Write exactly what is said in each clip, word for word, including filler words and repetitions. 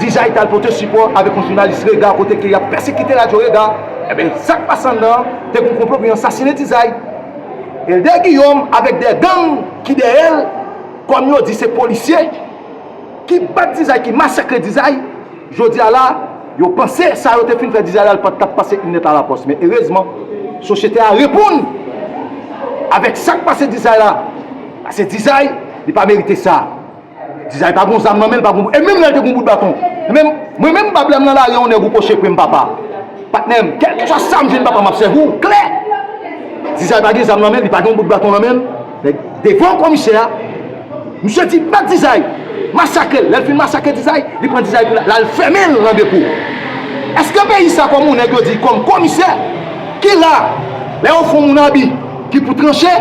Dizay t al pote sipò avèk yon jounalis Rega kote ke y ap pèsekite radyo Rega. Ebyen, sa k pase anndan an, te gen yon konplo pou yo asasinen Dizay. Elder Guillaume avèk de gang ki dèyè l, kòm yo di se polisye, ki bat Dizay, ki masakre Dizay. Jodi a la, yo panse sa yo te fin fè Dizay la, l pa t ap pase Inèt a Lapòs. Men erezman, sosyete a reponn avèk sa k pase Dizay la. Pase Dizay, li pa merite sa. Dizay pa gon zam nan men l, pa gon, e menm lè l te gon bout baton. Mwen menm, mwen menm, m pa blèm nan lari, yon nèg ou poche pre m papa. Patnè m, kèlkeswa sa m jwenn papa, m ap sèvi w klè. Dizay pa gen zam nan men l, li pa gen yon bout baton nan men l. Men devan komisè a, misye di bat Dizay, masakre l. Lè l fin masakre Dizay, li pran Dizay pou l al fèmen l nan depo. Èske peyi sa kòm yon nèg yo di kòm komisè ki la, lè yo fè yon moun abi ki pou tranche,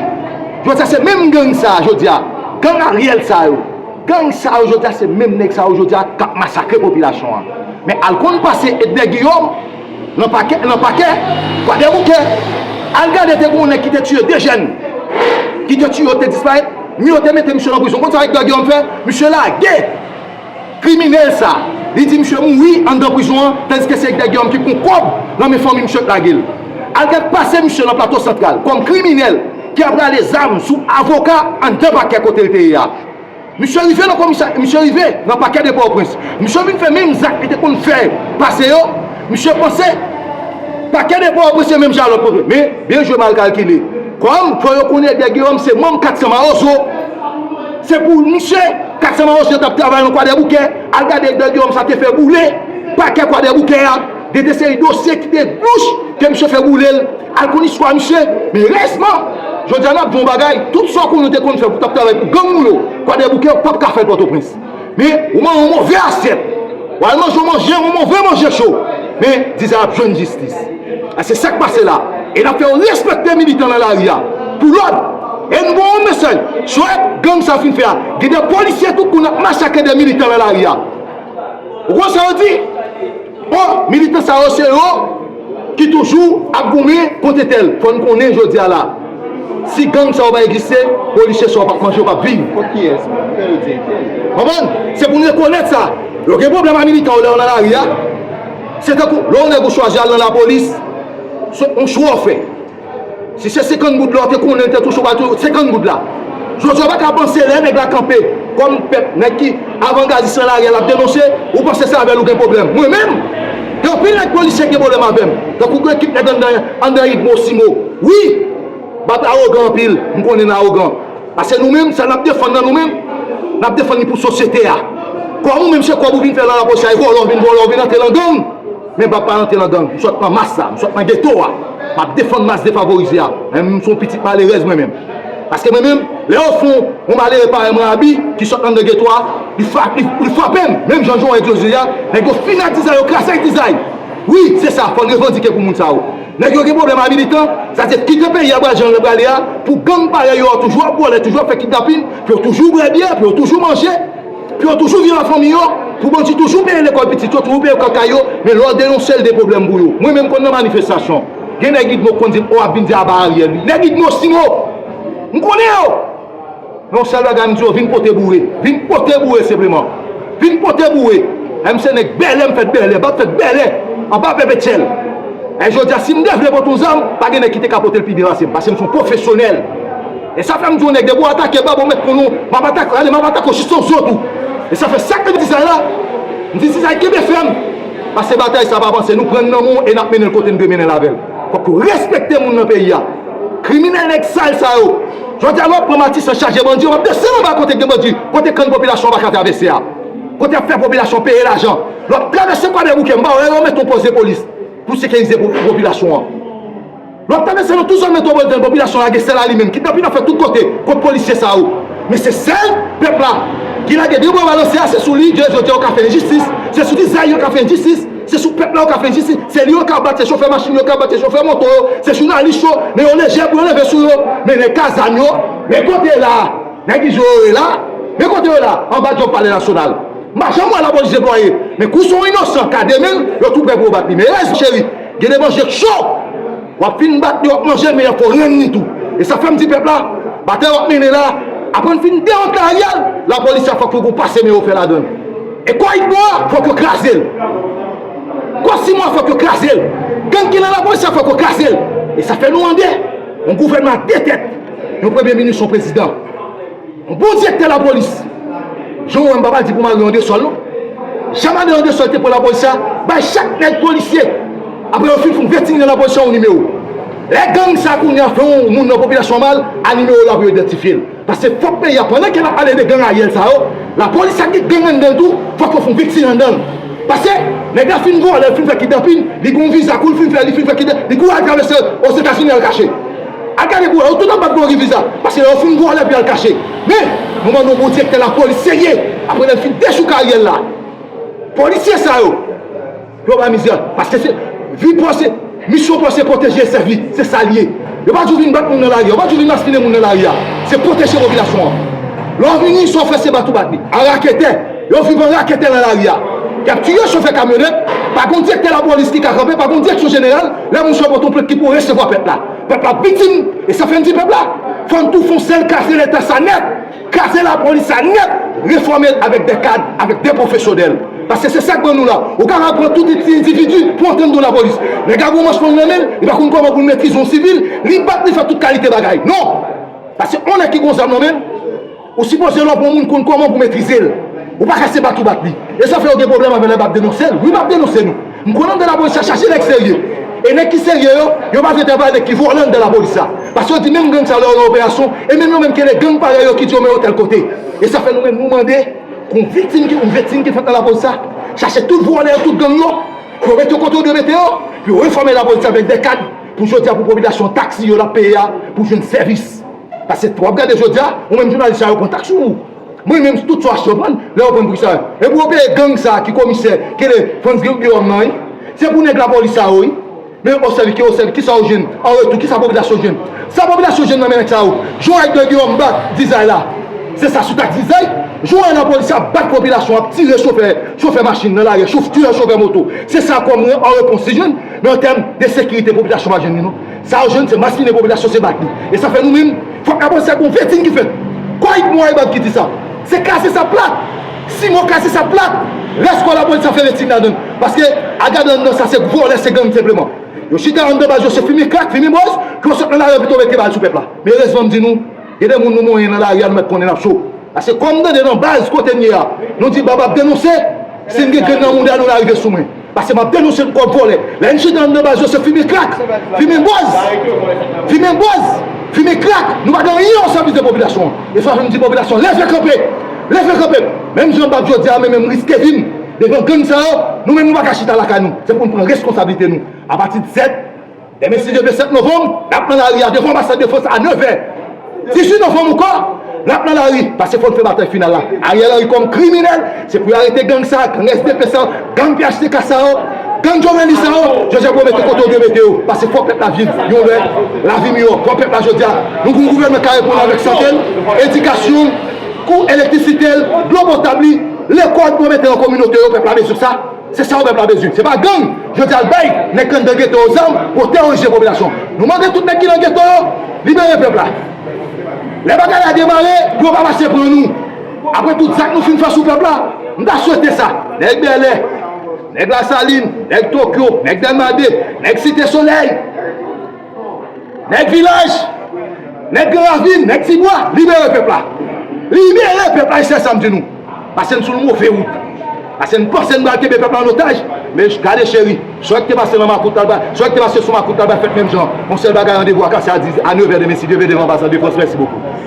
jodi a se menm gang sa a jodi a, gang Ariel sa yo. Gang sa yo jodi a se menm nèg sa yo jodi a k ap masakre popilasyon an. Men al konn pase Edner Guillaume nan pakè, nan pakè Kwadèboukè. Al gade te gen yon nèg ki te tiye de jèn, ki te tiye yo te disparèt, men yo te mete misye nan prizon. Konn sa Edner Guillaume fè? Misye lage kriminèl sa. Li di misye mouri anndan prizon an, tandiske se Edner Guillaume ki pran kòb nan men fanmi misye k lage l. Al gade pase misye nan Plato Santral kòm kriminèl ki ap rale zam sou avoka anndan pakè kote l te ye a. Misye rive nan komisa, misye rive nan pakè de Pòtoprens. Misye vin fè menm zak li te konn fè pase yo. Misye panse pakè de Pòtoprens se menm jan lòt kote. Men, byen jwe, mal kalkile. Kòm fò yo konnen Edner Guillaume se manm kat san Mawozo. Se pou misye kat san Mawozo t ap travay nan Kwadèboukè. Al gade Edner Guillaume sa te fè boule pakè Kwadèboukè a. De, de seri dosye ki te louch ke misye fè boule l. Al konn istwa misye. Men erezman, jodi a n ap di yon bagay, tout sa w konnen w te konn fè pou w t ap travay pou gang ou yo, Kwadèboukè, w p ap ka fè l Pòtoprens. Men, ou manje yon move asyèt. W al manje yon manje, yon move manje cho. Men, Dizay ap jwenn jistis. A, se sa k pase la. E n ap fè w respekte militan nan lari a. Pou lòd. E nou ba w yon mesaj. Sa w wè gang sa fin fè a. Gen de polisye tout kounye ap masakre de militan nan lari a. Ou konn sa yo di? O, militan sa yo se yo ki toujou ap goumen kont entèl. Fò n konnen jodi a la, si gang sa yo pa egziste, polisye sa yo p ap manje, yo p ap viv. Kont kiyès? Fè yo di entèl. Konprann? Se pou n rekonèt sa. Lè w gen pwoblèm a militan w lè w nan lari a, se tankou lè w nèg ou chwazi al nan lapolis, se yon chwa w fè. Si se senkant goud la, w te konnen l te touche w pa touche senkant goud la. Jodi a, w pa ka panse lè nèg la kanpe kòm pèp, nèg ki avangardis nan lari a l ap denonse, ou panse se avè l ou gen pwoblèm. Mwen menm, gen anpil nèg polisye ki gen pwoblèm avè m. Tankou gen ekip nèg anndan, anndan Idmo Simo. Wi, Bab awogan anpil, m konnen n awogan. Paske nou menm, sa n ap defann nan nou menm, n ap defann li pou sosyete a. Kòm ou menm se kòb ou vin fè nan lapolis la, e vòlè w vin vòlè, w vin antre nan gang. Men Bab pa rantre nan gang. M sot nan mas la, m sot nan geto a. M ap defann mas defavorize a. Men m se yon pitit malerèz mwen menm. Paske mwen menm, lè yo fè yon malere parèy mwen abi, ki sot anndan geto a, li fra-, li, li frape m. Menm jan Joel Josué a, nèg yo finatize, yo kraze Dizay. Wi, se sa, fò n revandike pou moun sa yo. Nèg yo gen pwoblèm a militan, sa se kite peyi a pral jan l prale a, pou gang parèy yo toujou ap vòlè, toujou ap fè kidnapin, pou yo toujou bwè byè, pou yo toujou manje. Pou yo toujou viv ak fanmi yo, pou bandi toujou peye lekòl pitit yo, toujou peye kaka yo, men lè w denonse l, de pwoblèm pou yo. Mwen menm konn nan manifestasyon, gen nèg Idmo k konn di m, o, ap vin di aba Ariel wi. Nèg Idmo Simo, m konnen yo. Men yon sèl bagay m di yo, vin pote boure. Vin pote boure senpleman. Vin pote boure. M se nèg bèlè, m fèt bèlè, Bab fèt bèlè, anba Pèpetyèl. E jodi a, si m te vle pote yon zam, pa gen nèg ki te ka pote l pi byen pase m, paske m se yon pwofesyonèl. E sa fè m di yon nèg, depi w atake Bab, ou mèt konn ou, m ap atake, ale, m ap atake w jis nan zo tou. E sa fè sa ke m di sa la, m di Dizay kenbe fèm. Paske batay sa pa vanse, nou pran l nan men w e n ap mennen l kote n dwe mennen l avè l. Fòk yo respekte moun nan peyi a. Kriminèl nèg sal sa yo. Jodi a, lè w ap pran Matisan chaje bandi, w ap desann anba kote gen bandi, kote kann popilasyon an pa ka travèse a. Kote y ap fè popilasyon peye lajan. Lè w ap travèse Kwadèboukè, m pa wè yo mete yon pòs de polis pou sekirize po-, popilasyon an. Lè w ap travèse nan tout zòn metwopolitèn, popilasyon an lage sèl a li menm. Kidnapin ap fèt tout kote kont polisye sa yo. Men se sèl pèp la ki lage de bra balanse a, se sou li, jodi a, yo ka fè enjistis. Se sou Dizay yo ka fè enjistis. Se sou pèp la yo ka fè enjistis. Se li yo ka bat, se chofè machin yo ka bat, se chofè moto yo, se jounalis yo, men yo lejè pou yo leve sou yo. Men nèg k a zam yo, men kote la, nèg Izo yo ye la, men kote yo la, anba djòb Palè Nasyonal. M pa janm wè lapolis deplwaye. Men kou se yon inosan k a demen l, yo tou prè pou yo bat li. Men erezman, cheri, gen de manje k cho. W ap fin bat li, w ap manje l, men fò w rann li tou. E sa fè m di pèp la, batay w ap mennen la, apre n fin dewont Ariel, lapolis la fòk pou gon pase men yo fè ladan l. E kò Igbo a, fòk yo kraze l. Kò Simon an, fòk yo kraze l. Gang ki nan lapolis la, fòk yo kraze l. E sa fè nou mande yon gouvènman a de tèt, yon premye minis, yon prezidan, yon bon direktè lapolis. Jan w wè m pa pral di pou Mario Andresol non. Jan Mario Andresol te pran lapolis la, bay chak nèg polisye. Apre yo fin fè yon vetting nan lapolis la, yon nimewo. Lè gang sa kounye a fè yon moun nan popilasyon an mal, a nimewo la pou yo idantifye l. Paske fòk peyi a, pandan ke n ap pale de gang Ariel sa yo, lapolis sa gen gang anndan l tou, fòk yo fè yon viktim anndan l. Paske nèg la fin vòlè, l fin fè kidnapin, li gen yon viza kou l fin fè, li fin fè kidnapin, li kouri al travèse Ozetazini al kache. Al gade pou wè, yo tout anba dlo gen viza. Paske lè yo fin vòlè epi al kache. Men, nou mande yon bon direktè lapolis serye, apre lè l fin dechouke Ariel la. Polisye sa yo, yo ba mizè. Paske se vi pòs, misyon pòs se pwoteje e sèvi. Se sa l ye. Yo pa di w vin bat moun nan lari a. Yo pa di w vin maspinen moun nan lari a. Se pwoteje popilasyon an. Lè w vini, sa w fè se bat ou bat li. An raketè. Yo viv an raketè nan lari a. Y ap tiye chofè kamyonèt. Pa gen direktè lapolis ki ka kanpe. Pa gen direksyon jeneral. Lè moun sa yo pote yon plent ki pou resevwa pèp la. Pèp la viktim. E sa fè n di pèp la. Fò n tou fè yon sèl kraze Leta sa nèt. Kraze lapolis sa nèt, refòme l avèk de kad, avèk de pwofesyonèl. Paske se sa k ban nou la. Ou kapab pran tout ti endividi pou antre anndan lapolis. Nèg la gen yon manch pon nan men l, li pa konn kòman pou l metrize yon sivil, li bat, li fè tout kalite bagay. Non! Paske yon nèg ki gon zam nan men l, ou sipoze lè w pran moun konn kòman pou metrize l. Ou pa ka se bat ou bat li. E sa fè yo gen pwoblèm avè lè m ap denonse l. Wi, m ap denonse nou. M konnen anndan lapolis la chaje nèg serye. E nèg ki serye yo, yo pa vle travay nèg ki vòlè anndan lapolis la. Paske yo di menm gang sa yo lè yo nan operasyon, e menm yo menm gen de gang parèy yo ki di yo men yo tèl kote. E sa fè nou menm nou mande pou yon viktim ki, yon viktim ki fèt nan lapolis la, chache tout vòlè yo, tout gang yo, pou yo mete yo kote yo dwe mete yo, pou yo refòme lapolis avèk de kad, pou jodi a pou popilasyon taksi yo l ap peye a, pou jwenn sèvis. Paske w ap gade jodi a, ou menm jounalis sa yo pran taksi ou. Mwen menm, tout sa w achte, w pran, lè w pran pou kisa? E pou yo peye gang sa ki komisè, ki rele Frantz Guillaume nan, wi. Se pou nèg lapolis sa yo, wi. Men yo sèvi, ki yo sèvi, kisa yo jwenn? An retou, kisa popilasyon jwenn? Sa popilasyon jwenn nan men nèg sa yo? Jan w wè Guillaume bat Dizay la. Se sa sou tak Dizay. Jan w wè lapolis ap bat popilasyon, ap tire chofè, chofè machin nan lari, chof-, tire chofè moto. Se sa kòm an repons li jwenn. Men an tèm de sekirite, popilasyon pa jwenn li non. Sa yo jwenn se maspinen popilasyon, se bat li. E sa fè nou menm, fòk n ap panse ak yon vetin ki fèt. Kò Igbo a e bab ki di sa. Se kraze sa plat. Simon kraze sa plat. Rès kò lapolis sa fè vetin ladan l. Paske, a gade anndan sa, se vòlè, se gang senpleman. Yo chita anndan baz yo, se fimen krak, fimen bòz, pou yo sot nan lari yo pito mete bal sou pèp la. Men erezman m di nou, gen de moun nou monyen nan lari a, nou mèt konnen n ap cho. Paske kòm m tande nan baz kote m ye a, nou di bab ap denonse, si n gen grenn nan mouda nou, n a rive sou mwen. Paske m ap denonse n kòm vòlè. Lè n chita anndan baz yo, se fimen krak, fimen bòz, fimen bòz, fimen krak. Nou pa gen anyen o sèvis de popilasyon an. E sa fè m di popilasyon, leve kanpe, leve kanpe. Menm jan bab jodi a, men menm riske vi m devan gang sa yo, nou menm nou pa ka chita lakay nou. Se pou n pran reskonsablite nou. Apati de sèt, demen si Dye vle, sèt novanm, n ap nan lari a devan anbasad de Frans a nevè. Dizuit novanm ankò, n ap nan lari, paske fò n fè batay final la. Ariel Henry kòm kriminèl, se pou yo arete gang sa, gang S D P sa, gang P H T K sa yo, gang Jovenel sa yo, jodi a pou yo mete kote yo dwe mete yo, paske fò pèp la viv yon lè lavi miyò. Fò pèp la jodi a, nou gen yon gouvènman k ka reponn avèk sante l, edikasyon l, kou elektrisite l, dlo potab li, lekòl pou yo mete nan kominote yo, pèp la bezwen sa. Se sa yo pèp la bezwen. Se pa gang. Jodi a l bay nèg k anndan geto yo zam pou yo terorize popilasyon. Nou mande tout nèg ki nan geto yo, libere pèp la. Lè bagay la demare, pou yo pa pase pran nou. Apre tout zak nou fin fè sou pèp la, m ta swete sa. Nèg Bèlè, nèg Lasalin, nèg Tokyo, nèg Dèlma de, nèg Site Solèy, nèg Vilaj, nèg Gran Ravin, nèg Tibwa, libere pèp la. Libere pèp la, e se sa m di nou. Paske n sou yon move wout. Paske n panse n pral kenbe pèp la an otaj. Men gade cheri, sa ki te pase nan Makout la, sa ki te pase sou Makout la, pral fèt menm jan. Yon sèl bagay, randevou a kase a diz, a nevè demen, si Dye vle, devan anbasad de Frans. Mèsi bokou.